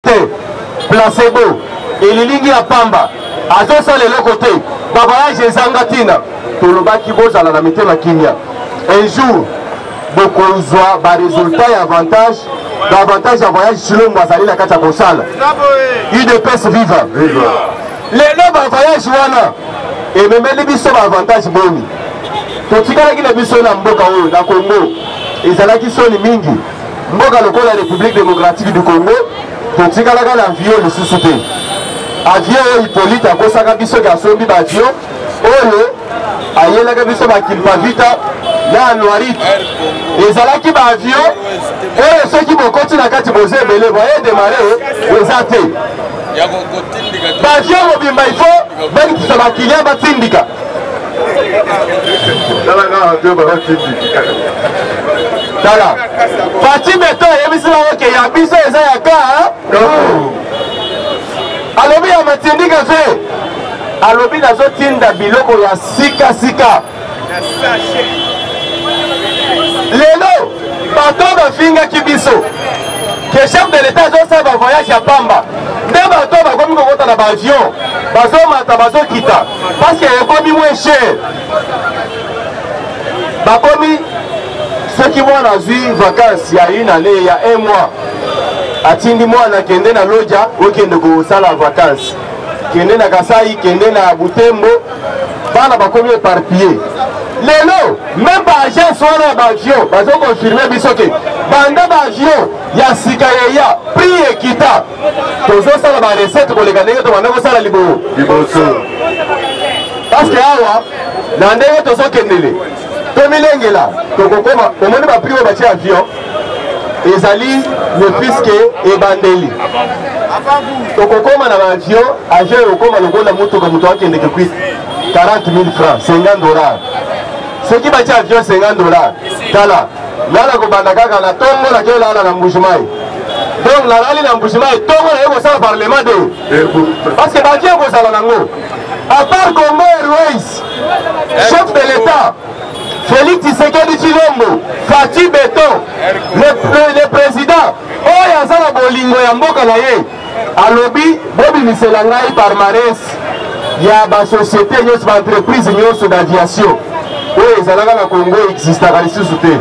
Te, placebo, elilingi ya pamba, azosala eloko te, ba voyage ezanga ntina. Tolobaki bozala na mitema kimia, un jour bokozwa ba resultat ya avantage, ba avantage ya voyage Tshilombo azali na kati ya kosala. UDPS viva! Lelo ba voyage wana ememeli biso ba avantage boni? Totikalaki na biso na mboka oyo na Congo ezalaki soni mingi. Mboka lokola Republique democratique du Congo totikalaka na avion lisusu te. Avion oyo Hippolyte akosaka biso ke asombi ba avion oyo ayelaka biso ba Kimpa-Vita na Anuarite ezalaki ba avion oyo soki bokoti na kati boza ebele boye demare eza te. Ba avion mobimba il faut bakitisa ba client batindika. Tala Fatshi Beton ayebisi bango ke ya biso eza ya ka alobi ya matindika fe alobi nazotinda biloko ya sika sika lelo bato bafingaki biso ke chef de l'etat azosala bavoyage ya pamba nde bato bakomi kokota na baavion bazomata bazokita parce que ekomi moins cher bakomi soki mwana azwi vacance ya une année ya un mois atindi mwana kende na loja okende kosala vacance kende na kasai kende na butembo bana bakomi éparpillé lelo meme baagence wana ya baavion bazokonfirme biso ke banda baavion ya sika eya prix ekita tozosala ba recette koleka ndenge tobanda kosala liboso parce que awa na ndenge tozokendele tomilengela tokokoma omoni baprix oyo batie avion ezali ne puisque ebandeli tokokoma na baavion avion ekokoma lokola motuka moto akendeke kwit 40 000 francs 50 dollars soki batie avion 50 dollars tala nga nakobanda kaka na tongo nake olala na mbujimai donc nalali na mbujimai tongo naye kosala parlement de parce que baki ekozala nango à part congo airways chef de l'état félix tshisekedi tshilombo fatshi beton le, le, le président oyo aza na bolingo ya mboka na ye Alobi bobimisela ngai palmarès ya ba société nyonso ba entreprise nyonso d'aviation oyo ezalaka na Congo existaka lisusu te.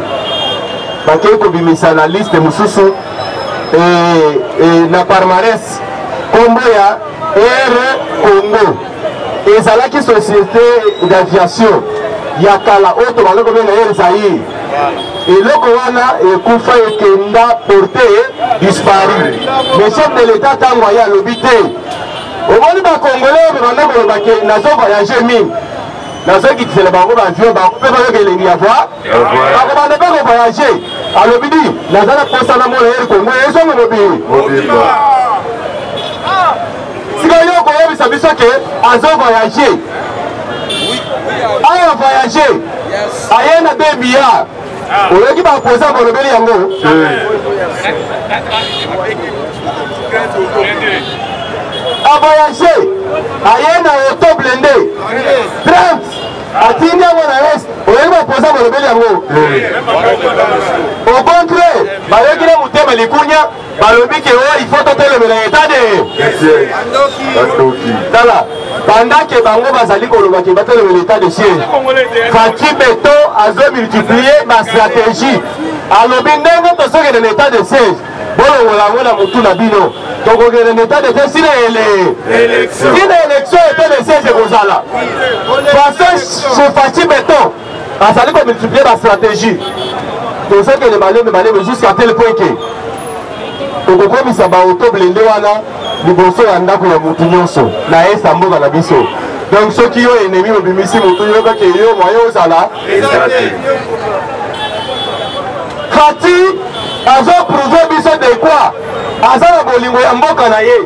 Bakei kobimisa na liste mosusu e, e, na palmarès kombo ya Air Congo ezalaki société d'aviation ya kala oyo tobanda kobenga Air Zaïre. Eloko wana ekufa ekenda porte disparu. Mais chef de l'État ntango aye alobi te, omoni ba Congolais oyo babanda koloba ke nazo voyage mingi, nazokitisela bango baavion, bango mpe bayoka elengi ya voi, bakobanda mpe kovoyage. Alobi di naza na posa na mona Air Congo ezonga mobimba. Sikoyo yo okoyebisa biso ke azo voyage, awa voyage aye na 2 milliards oyoki bapoza balobeli yango avoyage aye na auto blende 30 atindi yango na est oyoki bapoza balobeli yango au contraire bayoki na motema likunya balobi ke oyo il faut totelemela etat de tala pendant ke bango bazali koloba ke batelemela etat de siège Fatshi Beton azo multiplier ba stratégie alobi ndenge tozokende na etat de siège bolongola yango na motu na bino tokokende na etat de siège sina ele sina élection etat de siège ekozala façon Fatshi Beton azali ko multiplier ba stratégie tozokende malembe malembe jusqu'à tel point ke tokokomisa ba auto blende wana liboso ya ndako ya motu nyonso na esta mboka na biso donc soki yo ennemi obimisi motu yoka ke yo moyen ozala Fati azo prouve biso de quoi aza na bolingo ya mboka na ye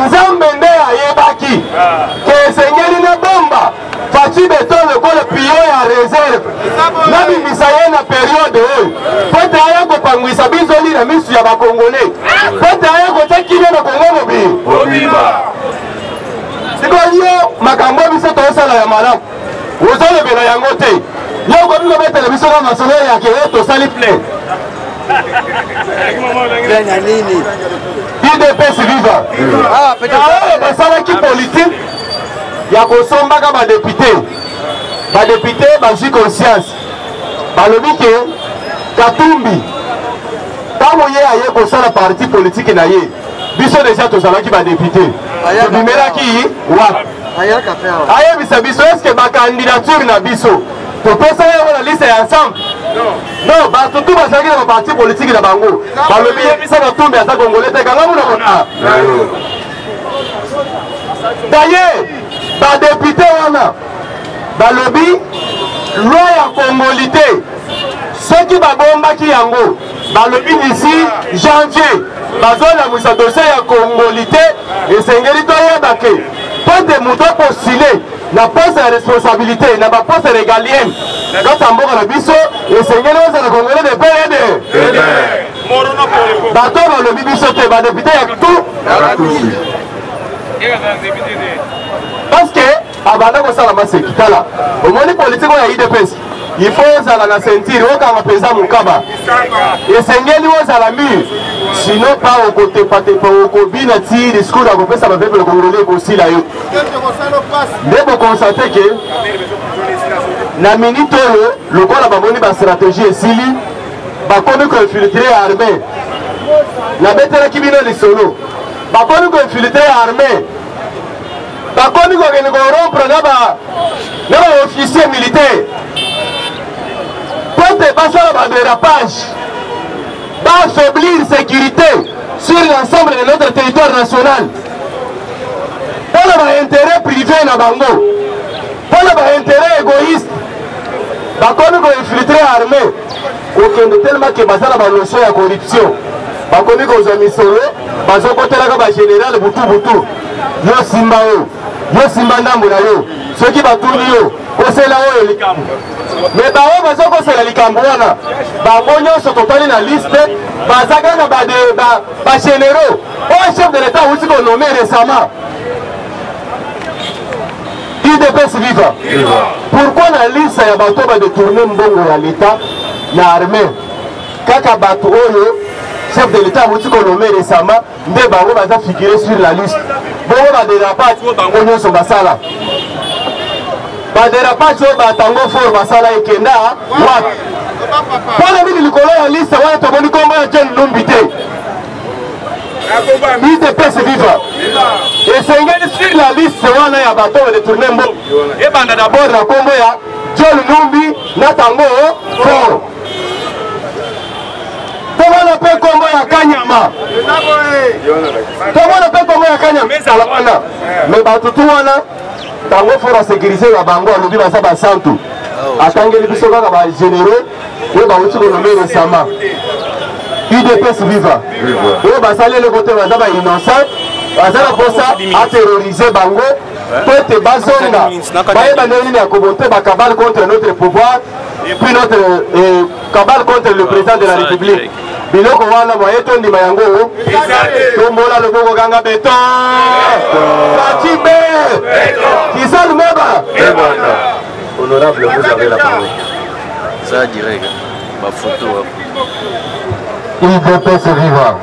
nzambe nde ayebaki ke esengeli na bomba Fatshi Beton lokola pion ya reserve nabimisa ye na periode oyo mpo ete aya kopangwisa bizoli na misu ya bakongole mpo ete aya kotya kimia na kongo mobimba sikoyo yo makambo biso tozosala ya malamu ozolobela yango te yo okomi kobetela biso na masolo ya ke tosali plein. Udps viva. Baoyo basalaki politike ya kosombaka badepute, badepute bazwi conscience, balobi ke Katumbi ntango ye aye kosala parti politike na ye, biso deja tozalaki badepute, tobimelaki wapi? Ayebisa biso, eske bakandidature na biso topesa yango na liste ya ensemble? Non, bato tu bazalaki na baparti politike na bango, balobi yebisa Katumbi aza congolais te, kanga monoko na. D'ailleurs badepute wana balobi loi ya congolité soki babombaki yango, balobi d'ici janvier bazolamwisa dossier ya congolité. Esengeli toyeba ke po te moto apostule na poste ya responsabilité na baposte régalienne na kati ya mboka na biso, esengeli ozala congolais de père et de. Bato balobi biso te, badepute ya tout, parce que abanda kosala maseki. Tala, omoni politike oyo ya UDPS, il faut ozala na ceinture, okanga mpenza mokaba, esengeli ozala mur, sinon pa okotepatepa, okobina ti discours akopesa bapeuple congolais ekosila yo. Nde boconstate ke na minute oyo, lokola bamoni bastratégie esili, bakomi koinfiltre armée. Nabetelaki bino lisolo, bakomi koinfiltre armée, bakomi kokende korompre na baofficier militaire po te basala badérapage, baaffaiblir sécurité sur l'ensemble de notre territoire national mpona baintérêt privé na bango, mpona baintérêt égoïste. Bakomi koinfiltre armée, kokende tellement ke baza na banotion ya corruption, bakomi kozwa misolo, bazokotelaka bagénéral butu butu: yo simba oyo, yo simba ndambo na yo, soki batuni yo, kosela oyo likambo. Me bango bazokosela likambo wana, bango nyonso totali na liste, baza kaka bagénéraux oyo chef de l'État awuti konommer récemment. UDPS viva! Pourquoi na liste ya bato badétourne mbongo ya l'État na armée, kaka bato oyo chef de l'État awuti konommer récemment nde bango baza figure sur la liste? Bongo badérapage oyo bango nyonso basala, badérapage oyo batango fort basala, ekenda wapi? Mpona nini likolo ya liste wana tomoni kombo ya John Numbi te? UDPS viva! Esengeli sur la liste wana ya bato oyo détourne mbongo, ebanda d'abord na kombo ya John Numbi na Tango Fort. Tomona mpe kombo ya Kanyama, tomona mpe kombo ya Kanyama ezala wana. Me bato tu wana, Tango Fort asécurise ya bango, alobi baza basantu, atangeli biso kaka bagénéraux oyo bauti konommer récemment. UDPS viva! Oyo basali eloko te, baza bainnocent, baza na mposa aterrorize bango po ete bazonga bayeba ndenge nini ya komonter bacabale contre notre pouvoir et puis notre cabale contre le président de la République. Biloko wana moye tondima yango. Tombola loboko, ganga béton, Fatshi bé, Kisalu meba. Honorable, vous avez la parole. Ça direct, ma photo. UDPS viva!